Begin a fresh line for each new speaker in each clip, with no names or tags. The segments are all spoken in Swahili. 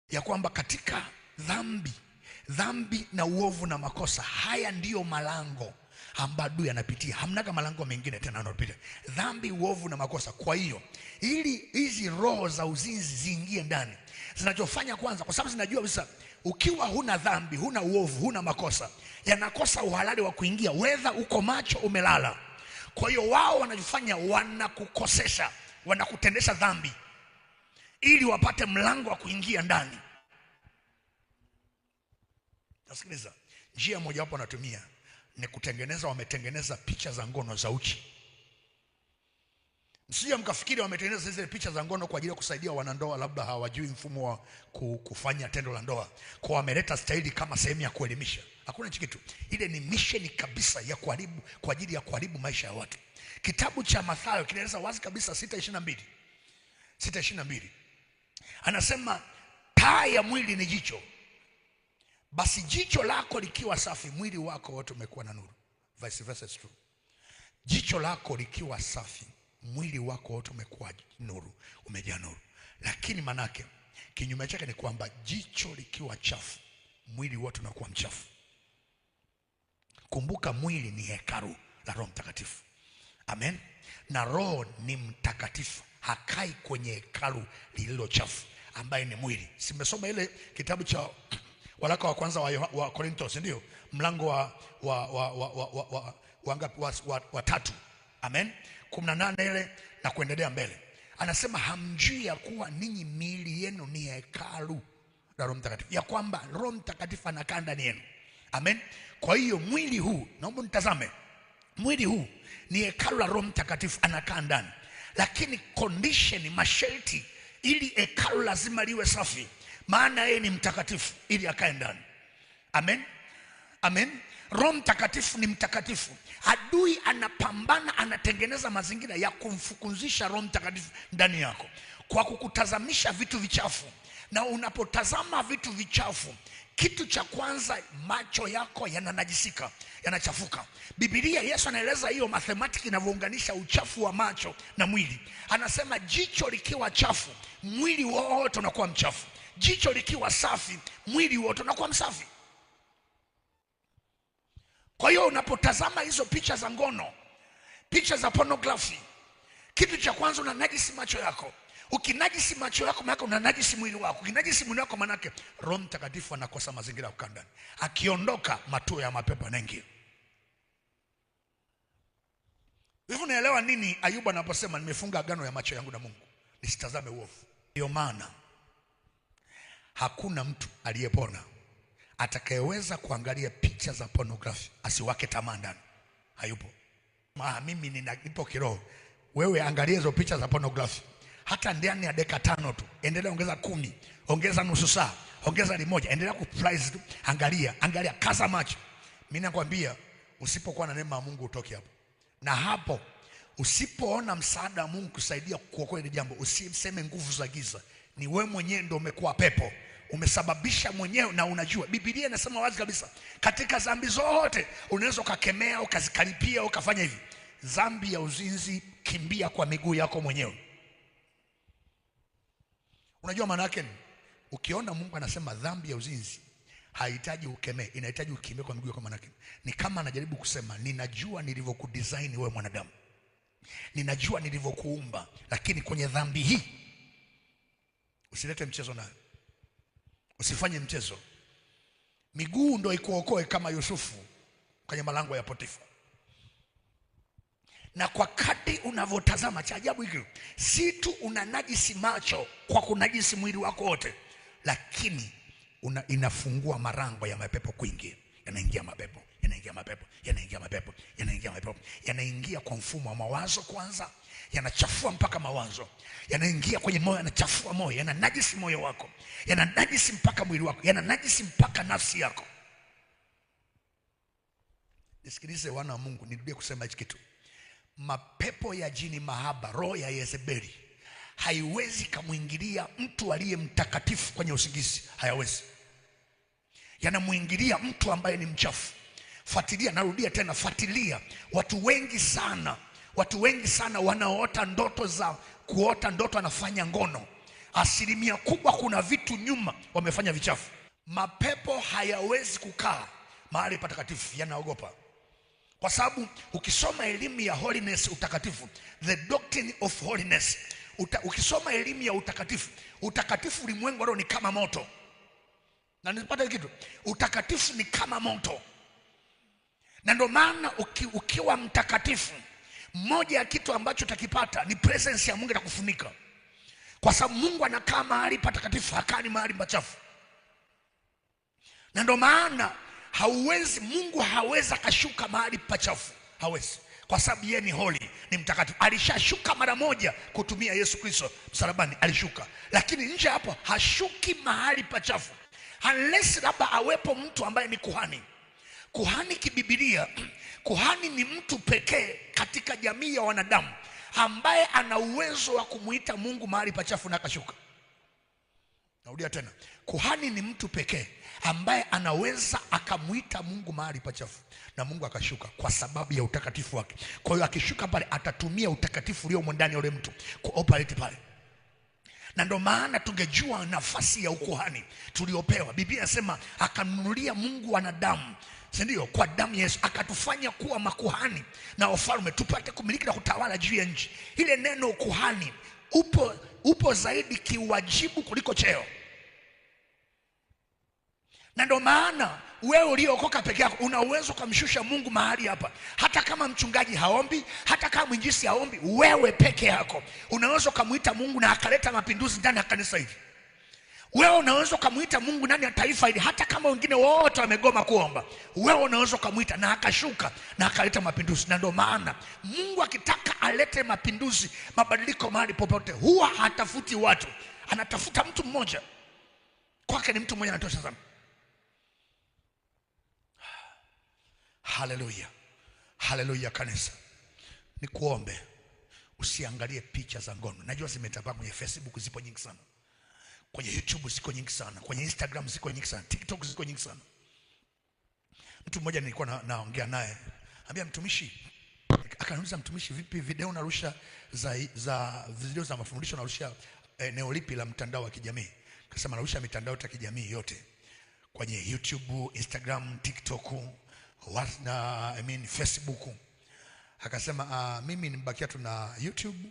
Ya kwamba katika dhambi na uovu na makosa, haya ndiyo malango ambayo adui anapitia. Hamnaga malango mengine tena anapita. Dhambi, uovu na makosa. Kwa hiyo ili hizi roho za uzinzi ziingie ndani, zinachofanya kwanza, kwa sababu zinajua kabisa ukiwa huna dhambi, huna uovu, huna makosa, yanakosa uhalali wa kuingia, whether uko macho umelala. Kwa hiyo wao wanajifanya wanakukosesha, wanakutendesha dhambi ili wapate mlango wa kuingia ndani. Nasikiliza, njia moja wapo wanatumia ni kutengeneza, wametengeneza picha za ngono za uchi. Msije mkafikiri wametengeneza zile picha za ngono kwa ajili ya kusaidia wanandoa, labda hawajui mfumo wa kufanya tendo la ndoa, kwa wameleta staili kama sehemu ya kuelimisha. Hakuna hicho kitu. Ile ni mission kabisa ya kuharibu, kwa ajili ya kuharibu maisha ya watu. Kitabu cha Mathayo kinaeleza wazi kabisa 6:22. 6:22. Anasema taa ya mwili ni jicho. Basi jicho lako likiwa safi, mwili wako wote umekuwa na nuru. Vice versa is true. Jicho lako likiwa safi, mwili wako wote umekuwa nuru, umejaa nuru. Lakini manake kinyume chake ni kwamba jicho likiwa chafu, mwili wote unakuwa mchafu. Kumbuka mwili ni hekalu la Roho Mtakatifu. Amen. Na Roho ni mtakatifu, hakai kwenye hekalu lililo chafu ambaye ni mwili. Simesoma ile kitabu cha waraka wa kwanza wa Korinto, si ndio? Mlango wa 3. Amen. 18 ile na kuendelea mbele. Anasema hamjui ya kuwa ninyi miili yenu ni hekalu la Roho Mtakatifu, ya kwamba Roho Mtakatifu anakaa ndani yenu. Amen. Kwa hiyo mwili huu, naomba nitazame, mwili huu ni hekalu la Roho Mtakatifu, anakaa ndani. Lakini condition, masharti, ili hekalu lazima liwe safi, maana yeye ni mtakatifu ili akae ndani. Amen. Amen. Roho Mtakatifu ni mtakatifu. Adui anapambana, anatengeneza mazingira ya kumfukuzisha Roho Mtakatifu ndani yako kwa kukutazamisha vitu vichafu. Na unapotazama vitu vichafu, kitu cha kwanza macho yako yananajisika, yanachafuka. Biblia, Yesu anaeleza hiyo mathematics inavyounganisha uchafu wa macho na mwili. Anasema jicho likiwa chafu, mwili wote unakuwa mchafu. Jicho likiwa safi, mwili wote unakuwa msafi. Kwa hiyo unapotazama hizo picha za ngono, picha za pornography, kitu cha kwanza unanajisi macho yako. Ukinajisi macho yako, maana unanajisi mwili wako. Ukinajisi mwili wako, maana yake Roho Mtakatifu anakosa mazingira ya kukaa ndani. Akiondoka, matuo ya mapepo yanaingia. Hivi unaelewa nini Ayubu anaposema nimefunga agano ya macho yangu na Mungu, nisitazame uovu? Ndio maana hakuna mtu aliyepona atakayeweza kuangalia picha za pornography asiwake tamaa ndani. Hayupo. Mimi nipo kiroho. Wewe angalia hizo picha za pornography, hata ndani ya dakika 5 tu, endelea ongeza 10, ongeza nusu saa, ongeza 1, endelea kuprice tu, angalia, angalia, kaza macho. Mimi nakwambia usipokuwa na neema ya Mungu utoke hapo. Na hapo usipoona msaada wa Mungu kusaidia kuokoa ile jambo, usiseme nguvu za giza. Ni wewe mwenyewe ndio umekuwa pepo, umesababisha mwenyewe. Na unajua Biblia inasema wazi kabisa, katika dhambi zote unaweza ukakemea, ukazikaripia, ukafanya hivi, dhambi ya uzinzi kimbia kwa miguu yako mwenyewe. Unajua maana yake ni ukiona Mungu anasema dhambi ya uzinzi haihitaji ukemee, inahitaji ukimbie kwa miguu yako. Maana yake ni kama anajaribu kusema ninajua nilivyokudesign wewe mwanadamu, ninajua nilivyokuumba, lakini kwenye dhambi hii usilete mchezo nayo, usifanye mchezo. Miguu ndo ikuokoe kama Yusufu kwenye malango ya Potifa. Na kwa kadri unavyotazama, cha ajabu hiki, si tu unanajisi macho kwa kunajisi mwili wako wote, lakini inafungua marango ya mapepo kuingia. Yanaingia mapepo, yanaingia mapepo, yanaingia mapepo, yanaingia mapepo, yanaingia kwa mfumo wa mawazo kwanza, yanachafua mpaka mawazo, yanaingia kwenye moyo, yanachafua moyo, yananajisi moyo wako, yananajisi mpaka mwili wako, yananajisi mpaka nafsi yako. Nisikilize wana wa Mungu, nirudie kusema hichi kitu. Mapepo ya jini mahaba, roho ya Yezebeli haiwezi kamuingilia mtu aliye mtakatifu kwenye usingizi, hayawezi. Yanamuingilia mtu ambaye ni mchafu. Fuatilia, narudia tena, fuatilia. Watu wengi sana, watu wengi sana wanaota ndoto za kuota ndoto anafanya ngono, Asilimia kubwa kuna vitu nyuma wamefanya vichafu. Mapepo hayawezi kukaa mahali patakatifu, yanaogopa. Kwa sababu ukisoma elimu ya holiness, utakatifu, the doctrine of holiness, ukisoma elimu ya utakatifu, utakatifu ulimwengu wa roho ni kama moto. Na nilipata kitu, utakatifu ni kama moto. Na ndio maana ukiwa mtakatifu, moja ya kitu ambacho utakipata ni presence ya Mungu itakufunika. Kwa sababu Mungu anakaa mahali patakatifu, hakani mahali pachafu. Na ndio maana hauwezi, Mungu hawezi akashuka mahali pachafu, hawezi. Kwa sababu yeye ni holy, ni mtakatifu. Alishashuka mara moja kutumia Yesu Kristo msalabani, alishuka. Lakini nje hapo hashuki mahali pachafu, unless labda awepo mtu ambaye ni kuhani. Kuhani kibibilia, kuhani ni mtu pekee katika jamii ya wanadamu ambaye ana uwezo wa kumuita Mungu mahali pachafu na akashuka. Narudia tena, kuhani ni mtu pekee ambaye anaweza akamuita Mungu mahali pachafu na Mungu akashuka, kwa sababu ya utakatifu wake. Kwa hiyo akishuka pale atatumia utakatifu ulio ndani ya yule mtu kuoperate pale. Na ndio maana tungejua nafasi ya ukuhani tuliopewa. Biblia inasema akamnunulia Mungu wanadamu, si ndio? Kwa damu ya Yesu akatufanya kuwa makuhani na wafalme, tupate kumiliki na kutawala juu ya nchi. Ile neno ukuhani upo zaidi kiwajibu kuliko cheo. Na ndio maana wewe uliokoka peke yako una uwezo kumshusha Mungu mahali hapa. Hata kama mchungaji haombi, hata kama mwinjilisti haombi, wewe peke yako unaweza kumuita Mungu na akaleta mapinduzi ndani ya kanisa hili. Wewe unaweza kumuita Mungu ndani ya taifa hili, hata kama wengine wote wamegoma kuomba. Wewe unaweza kumuita na akashuka na akaleta mapinduzi. Na ndio maana Mungu akitaka alete mapinduzi, mabadiliko mahali popote, huwa hatafuti watu, anatafuta mtu mmoja. Kwake ni mtu mmoja anatosha sana. Haleluya. Haleluya kanisa. Nikuombe usiangalie picha za ngono. Najua zimetapaa kwenye Facebook, zipo nyingi sana. Kwenye YouTube ziko nyingi sana, kwenye Instagram ziko nyingi sana, TikTok ziko nyingi sana. Mtu mmoja nilikuwa naongea naye, ambia mtumishi, akaniuliza mtumishi, vipi video narusha za video za mafundisho narusha eneo lipi la mtandao wa kijamii? Akasema narusha mitandao ya kijamii yote, kwenye YouTube, Instagram, TikTok, Facebook. Akasema mimi nimebakia tu na YouTube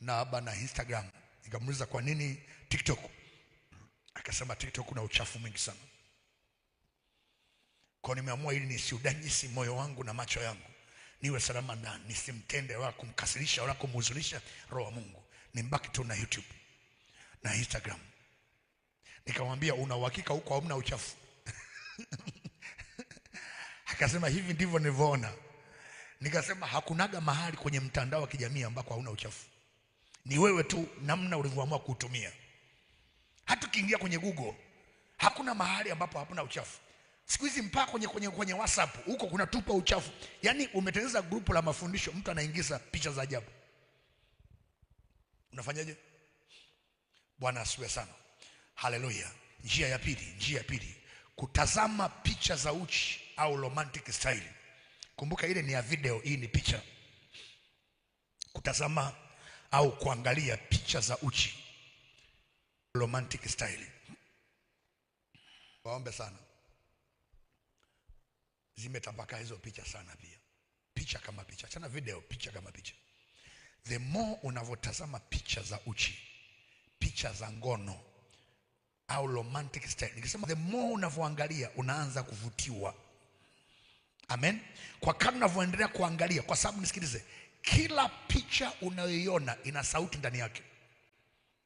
na bana Instagram. Nikamuuliza kwa nini TikTok? Akasema TikTok kuna uchafu mwingi sana. Kwa nimeamua ili nisiudanyisi moyo wangu na macho yangu, niwe salama ndani, nisimtende wala kumkasirisha wala kumhuzunisha roho wa Mungu. Nimbaki tu na YouTube na Instagram. Nikamwambia una uhakika huko hamna uchafu? Akasema hivi ndivyo nilivyoona. Nikasema hakunaga mahali kwenye mtandao wa kijamii ambako hauna uchafu. Ni wewe tu namna ulivyoamua kuutumia. Hata ukiingia kwenye Google, hakuna mahali ambapo hakuna uchafu. Siku hizi mpaka kwenye WhatsApp huko kuna tupa uchafu. Yaani umetengeneza grupu la mafundisho, mtu anaingiza picha za ajabu. Unafanyaje? Bwana asifiwe sana. Haleluya. Njia ya pili, kutazama picha za uchi au romantic style. Kumbuka ile ni ya video, hii ni picha. Kutazama au kuangalia picha za uchi, romantic style. Waombe sana. Zimetapaka hizo picha sana pia. Picha kama picha, achana video, picha kama picha. The more unavotazama picha za uchi, picha za ngono au romantic style, nikisema the more unavoangalia unaanza kuvutiwa. Amen. Kwa kadri unavoendelea kuangalia, kwa sababu nisikilize, kila picha unayoiona ina sauti ndani yake.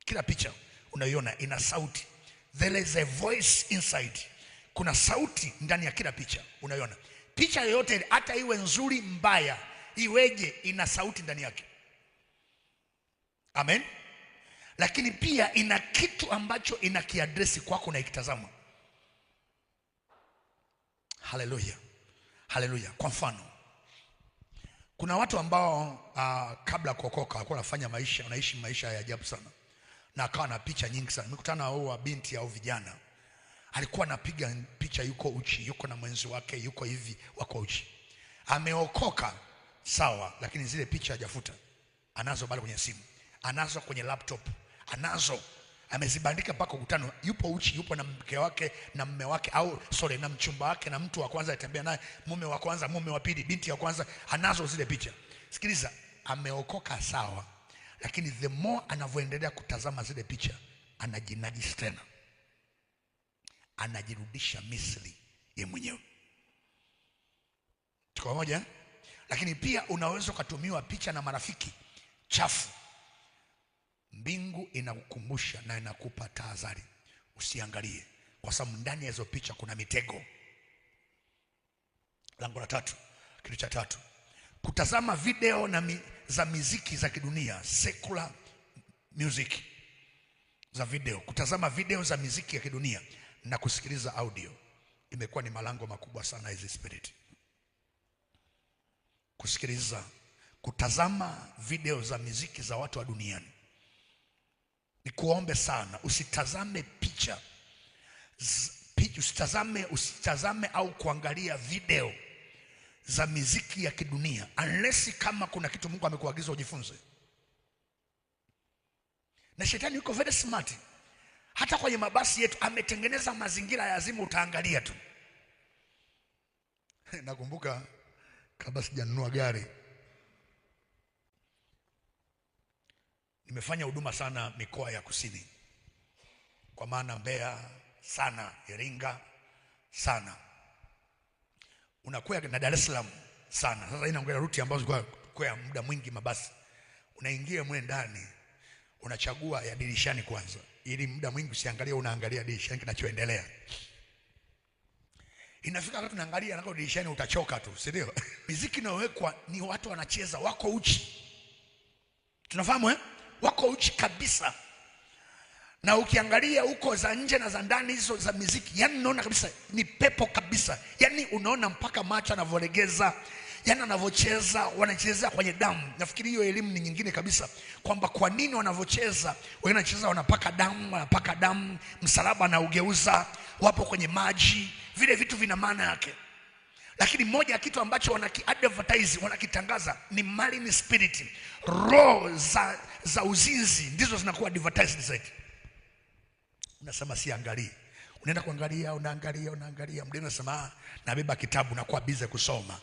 Kila picha unayoiona ina sauti. There is a voice inside. Kuna sauti ndani ya kila picha unayoiona. Picha yoyote, hata iwe nzuri mbaya, iweje, ina sauti ndani yake. Amen. Lakini pia ina kitu ambacho inakiadresi kwako na ikitazama. Haleluya. Haleluya. Kwa mfano, kuna watu ambao kabla kuokoka walikuwa wanafanya maisha, wanaishi maisha ya ajabu sana. Na akawa na picha nyingi sana. Nimekutana na huo binti au vijana. Alikuwa anapiga picha yuko uchi, yuko na mwenzi wake, yuko hivi, wako uchi. Ameokoka, sawa, lakini zile picha hajafuta. Anazo bado kwenye simu, anazo kwenye laptop, anazo. Amezibandika mpaka ukutani, yupo uchi, yupo na mke wake na mume wake, au sorry, na mchumba wake na mtu wa kwanza atembea naye, mume wa kwanza, mume wa pili, binti ya kwanza, anazo zile picha. Sikiliza, ameokoka sawa, lakini the more anavyoendelea kutazama zile picha, anajinajisi tena, anajirudisha Misri ye mwenyewe. Tuko pamoja? Lakini pia unaweza ukatumiwa picha na marafiki chafu. Mbingu inakukumbusha na inakupa tahadhari, usiangalie, kwa sababu ndani ya hizo picha kuna mitego. Lango la tatu, kitu cha tatu, kutazama video na za miziki za kidunia, secular music za video, kutazama video za miziki ya kidunia na kusikiliza audio imekuwa ni malango makubwa sana hizi spirit. Kusikiliza, kutazama video za miziki za watu wa duniani. Nikuombe sana usitazame picha, usitazame au kuangalia video za miziki ya kidunia unless kama kuna kitu Mungu amekuagiza ujifunze. Na shetani yuko very smart. Hata kwenye mabasi yetu ametengeneza mazingira ya azimu, utaangalia tu. Nakumbuka kabla sijanunua gari, nimefanya huduma sana mikoa ya kusini, kwa maana Mbeya sana, Iringa sana, unakuwa na Dar es Salaam sana. Sasa inaongelea ruti ambazo kwa muda mwingi mabasi, unaingia mwe ndani, unachagua ya dirishani kwanza, ili muda mwingi usiangalie, unaangalia dirishani kinachoendelea. Inafika wakati unaangalia nako dirishani utachoka tu, si ndio? Muziki inayowekwa ni watu wanacheza wako uchi. Tunafahamu eh? Wako uchi kabisa. Na ukiangalia huko za nje na za ndani hizo za muziki, yani unaona kabisa ni pepo kabisa. Yani unaona mpaka macho anavolegeza, yani anavocheza, wanacheza kwenye damu. Nafikiri hiyo elimu ni nyingine kabisa, kwamba kwa nini wanavocheza, wengine wanacheza wanapaka damu, wanapaka damu, msalaba anaugeuza, wapo kwenye maji, vile vitu vina maana yake. Lakini moja ya kitu ambacho wanaki-advertise, wanakitangaza ni marine spirit. Roho za uzinzi ndizo zinakuwa advertised zaidi. Unasema siangalie. Unaenda kuangalia, unaangalia, unaangalia. Mdeni unasema nabeba kitabu na kuwa busy kusoma.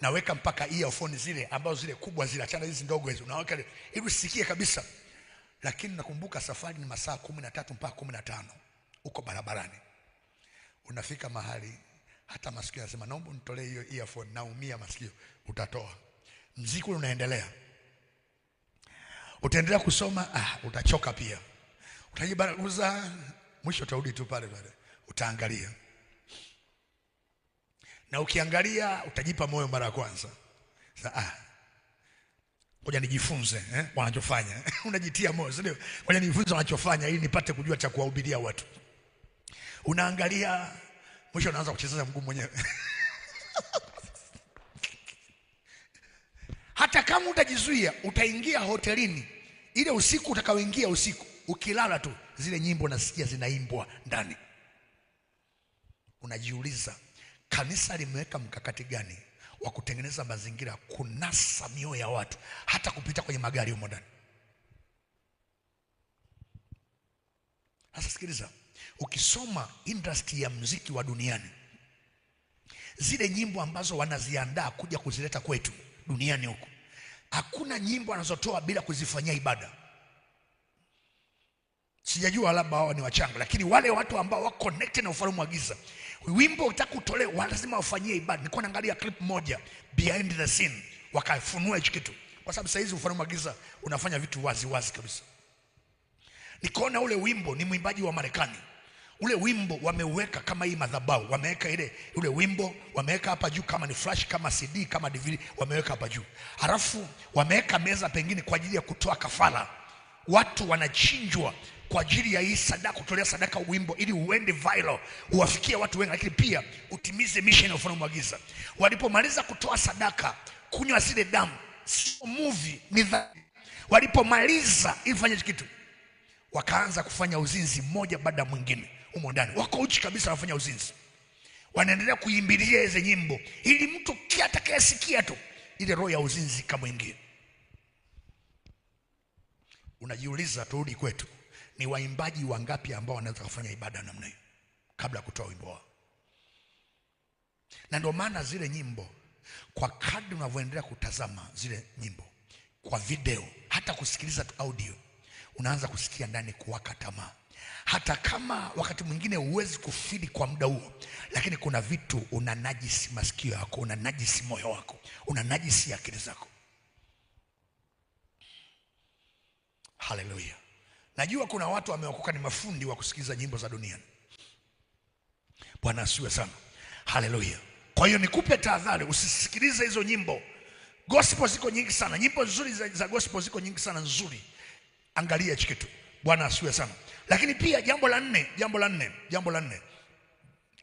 Naweka mpaka earphone zile ambazo zile kubwa zile, achana hizi ndogo hizi. Unaweka ili usikie kabisa. Lakini nakumbuka safari ni masaa 13 mpaka 15 uko barabarani. Unafika mahali hata masikio yanasema naomba unitolee hiyo earphone, naumia masikio. Utatoa. Muziki unaendelea. Utaendelea kusoma, utachoka pia. Utajibaraguza, mwisho utarudi tu pale pale. Utaangalia. Na ukiangalia utajipa moyo mara ya kwanza. Sasa ngoja nijifunze wanachofanya. Unajitia moyo, sio? Ngoja nijifunze wanachofanya ili nipate kujua cha kuwahubiria watu. Unaangalia, mwisho unaanza kucheza mguu mwenyewe. Hata kama utajizuia, utaingia hotelini ile usiku utakaoingia usiku, ukilala tu zile nyimbo nasikia zinaimbwa ndani. Unajiuliza, kanisa limeweka mkakati gani wa kutengeneza mazingira kunasa mioyo ya watu hata kupita kwenye magari humo ndani? Sasa sikiliza, ukisoma industry ya muziki wa duniani, zile nyimbo ambazo wanaziandaa kuja kuzileta kwetu duniani huku, hakuna nyimbo wanazotoa bila kuzifanyia ibada. Sijajua labda hao ni wachanga, lakini wale watu ambao wako connected na ufalme wa giza, wimbo utakutolewa lazima wafanyie ibada. Nilikuwa naangalia clip moja behind the scene, wakafunua hicho kitu, kwa sababu sasa hizi ufalme wa giza unafanya vitu wazi wazi kabisa. Nikaona ule wimbo ni mwimbaji wa Marekani. Ule wimbo wameuweka kama hii madhabahu, wameweka ule wimbo wameweka hapa juu, kama ni flash, kama CD, kama DVD, wameweka hapa juu. Halafu wameweka meza pengine kwa ajili ya kutoa kafara. Watu wanachinjwa kwa ajili ya hii sadaka, kutolea sadaka wimbo ili uende viral, uwafikie watu wengi, lakini pia utimize mission ya ufalme wa giza. Walipomaliza kutoa sadaka, kunywa zile damu, sio movie, ni dhambi. Walipomaliza ili fanye kitu, wakaanza kufanya uzinzi mmoja baada ya mwingine humo ndani. Wako uchi kabisa, wanafanya uzinzi. Wanaendelea kuimbilia hizo nyimbo ili mtu atakayesikia tu ile roho ya uzinzi kama ingie. Unajiuliza, turudi kwetu, ni Ni waimbaji wangapi ambao wanaweza kufanya ibada namna hiyo kabla ya kutoa wimbo wao? Na ndio maana zile nyimbo, kwa kadri unavyoendelea kutazama zile nyimbo kwa video, hata kusikiliza tu audio, unaanza kusikia ndani kuwaka tamaa. Hata kama wakati mwingine huwezi kufili kwa muda huo, lakini kuna vitu unanajisi masikio yako, unanajisi moyo wako, unanajisi akili zako. Haleluya. Najua kuna watu wameokoka ni mafundi wa kusikiliza nyimbo za duniani. Bwana asifiwe sana. Haleluya. Kwa hiyo nikupe tahadhari, usisikilize hizo nyimbo. Gospel ziko nyingi sana, nyimbo nzuri za gospel ziko nyingi sana nzuri. Angalia hichi kitu. Bwana asifiwe sana. Lakini pia jambo la nne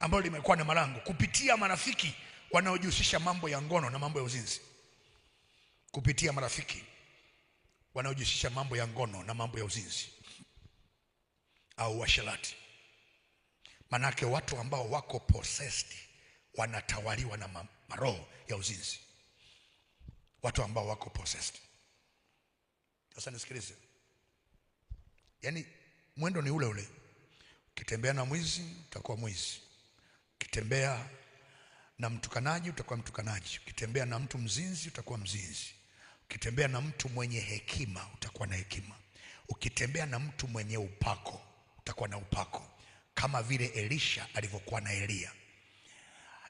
ambalo limekuwa na malango, kupitia marafiki wanaojihusisha mambo ya ngono na mambo ya uzinzi. Kupitia marafiki wanaojihusisha mambo ya ngono na mambo ya uzinzi au uasherati. Manake watu ambao wako possessed wanatawaliwa na maroho ya uzinzi. Watu ambao wako possessed. Sasa nisikilize. Yaani mwendo ni ule ule. Ukitembea na mwizi utakuwa mwizi. Ukitembea na mtukanaji utakuwa mtukanaji. Ukitembea na mtu mzinzi utakuwa mzinzi. Ukitembea na mtu mwenye hekima utakuwa na hekima. Ukitembea na mtu mwenye upako utakuwa na upako. Kama vile Elisha alivyokuwa na Elia.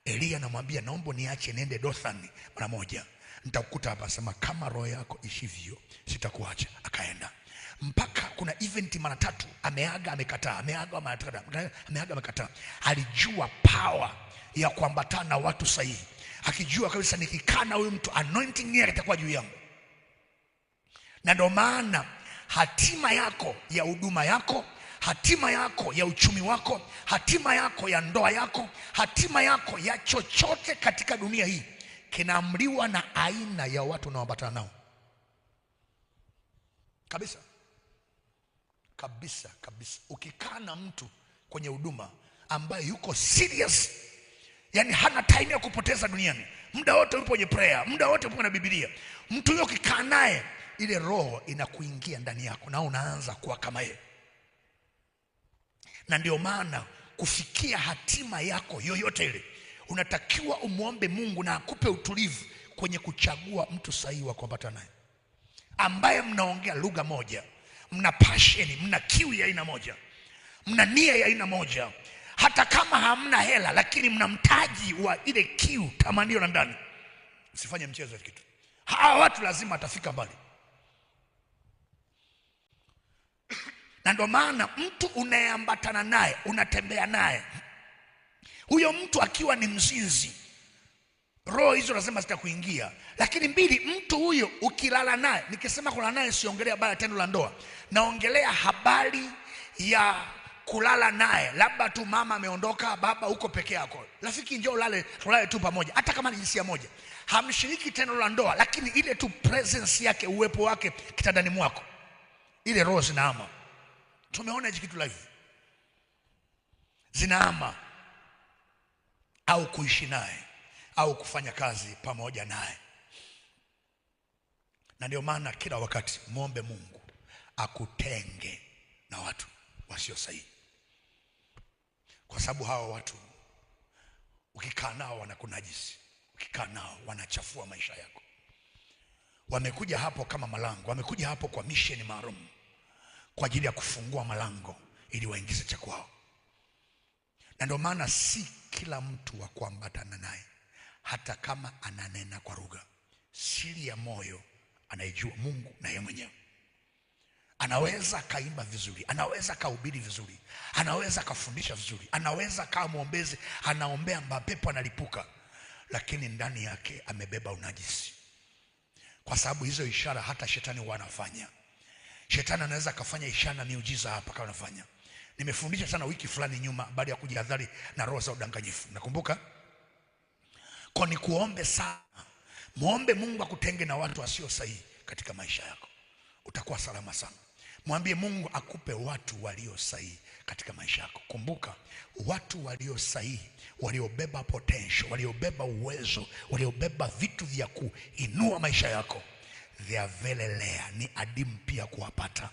Elia anamwambia, naomba niache niende Dothan mara moja, nitakukuta hapa. Sema, kama roho yako ishivyo sitakuacha. Akaenda. Mpaka kuna event mara tatu ameaga amekataa, ameaga mara tatu, ameaga amekataa. Alijua power ya kuambatana na watu sahihi. Akijua kabisa nikikaa na huyu mtu anointing yake itakuwa juu yangu. Na ndio maana hatima yako ya huduma yako, hatima yako ya uchumi wako, hatima yako ya ndoa yako, hatima yako ya chochote katika dunia hii kinaamriwa na aina ya watu unaoambatana nao. Kabisa. Kabisa, kabisa. Ukikaa na mtu kwenye huduma ambaye yuko serious, yani hana time ya kupoteza duniani, muda wote yupo kwenye prayer, muda wote yupo na Biblia, mtu huyo ukikaa naye, ile roho inakuingia ndani yako na unaanza kuwa kama yeye. Na ndio maana kufikia hatima yako yoyote ile, unatakiwa umuombe Mungu na akupe utulivu kwenye kuchagua mtu sahihi wa kuambatana naye, ambaye mnaongea lugha moja, mna passion, mna kiu ya aina moja, mna nia ya aina moja. Hata kama hamna hela, lakini mna mtaji wa ile kiu, tamanio la ndani. Usifanye mchezo wa kitu. Hawa watu lazima atafika mbali. Na ndio maana mtu unayeambatana naye, unatembea naye, huyo mtu akiwa ni mzinzi, roho hizo lazima zitakuingia. Lakini mbili, mtu huyo ukilala naye, nikisema kulala naye siongelea habari ya tendo la ndoa, naongelea habari ya kulala naye, labda tu mama ameondoka, baba uko peke yako, rafiki njoo ulale, tulale tu pamoja, hata kama ni jinsia moja, hamshiriki tendo la ndoa, lakini ile tu presence yake, uwepo wake kitandani mwako, ile roho zinaama. Tumeona hichi kitu live. Zinaama. Au kuishi naye, au kufanya kazi pamoja naye. Na ndio maana kila wakati muombe Mungu akutenge na watu wasio sahihi. Kwa sababu hawa watu ukikaa nao wanakunajisi, ukikaa nao wanachafua maisha yako. Wamekuja hapo kama malango, wamekuja hapo kwa mission maalum, kwa ajili ya kufungua malango ili waingize cha kwao. Na ndio maana si kila mtu wa kuambatana naye, hata kama ananena kwa lugha. Siri ya moyo anaijua Mungu na yeye mwenyewe. Anaweza kaimba vizuri, anaweza kahubiri vizuri, anaweza kafundisha vizuri, anaweza kama muombezi, anaombea mapepo analipuka, lakini ndani yake amebeba unajisi. Kwa sababu hizo ishara hata shetani huwa anafanya. Shetani anaweza kafanya ishara na miujiza hapa kama anafanya. Nimefundisha sana wiki fulani nyuma baada ya kujihadhari na roho za udanganyifu. Nakumbuka? Kwa ni kuombe sana. Muombe Mungu akutenge na watu wasio sahihi katika maisha yako. Utakuwa salama sana. Mwambie Mungu akupe watu walio sahihi katika maisha yako. Kumbuka, watu walio sahihi, waliobeba potential, waliobeba uwezo, waliobeba vitu vya kuinua maisha yako, they are very rare, ni adimu pia kuwapata.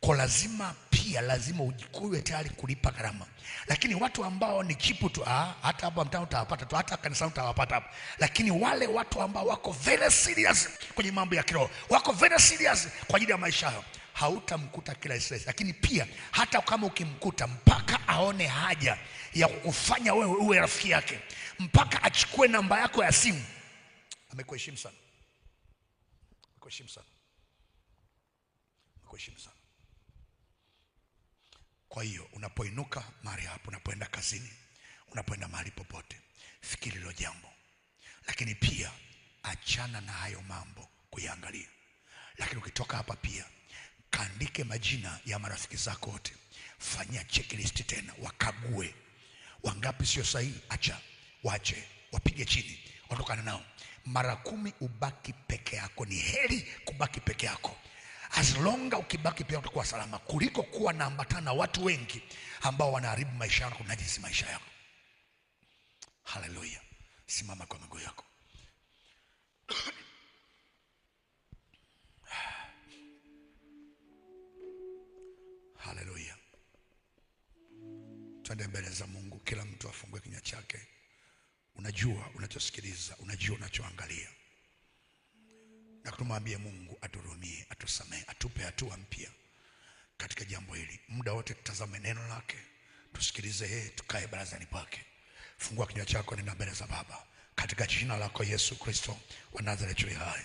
Kwa lazima pia lazima ujikuwe tayari kulipa gharama. Lakini watu ambao ni chipu tu, hata hapa mtaani utawapata tu, hata kanisani utawapata hapa. Lakini wale watu ambao wako very serious kwenye mambo ya kiroho, wako very serious kwa ajili ya maisha yao, hautamkuta kila stress. Lakini pia hata kama ukimkuta, mpaka aone haja ya kukufanya wewe uwe rafiki yake, mpaka achukue namba yako ya simu, amekuheshimu sana. Amekuheshimu sana. Amekuheshimu sana. Kwa hiyo unapoinuka mahali hapo, unapoenda kazini, unapoenda mahali popote, fikiri hilo jambo. Lakini pia achana na hayo mambo kuyaangalia. Lakini ukitoka hapa pia kaandike majina ya marafiki zako wote, fanyia checklist tena, wakague wangapi sio sahihi, acha, waache, wapige chini, ondokana nao. Mara 10 ubaki peke yako. Ni heri kubaki peke yako. As long as ukibaki peke yako utakuwa salama kuliko kuwa na ambatana na watu wengi ambao wanaharibu maisha yako na kunajisi maisha yako. Haleluya. Simama kwa miguu yako. Haleluya. Twende mbele za Mungu, kila mtu afungue kinywa chake. Unajua unachosikiliza, unajua unachoangalia. Na tumwambie Mungu atuhurumie, atusamehe, atupe hatua mpya katika jambo hili. Muda wote tutazame neno lake, tusikilize yeye, tukae barazani pake. Fungua kinywa chako, nenda mbele za Baba katika jina lako Yesu Kristo wa Nazareti hai.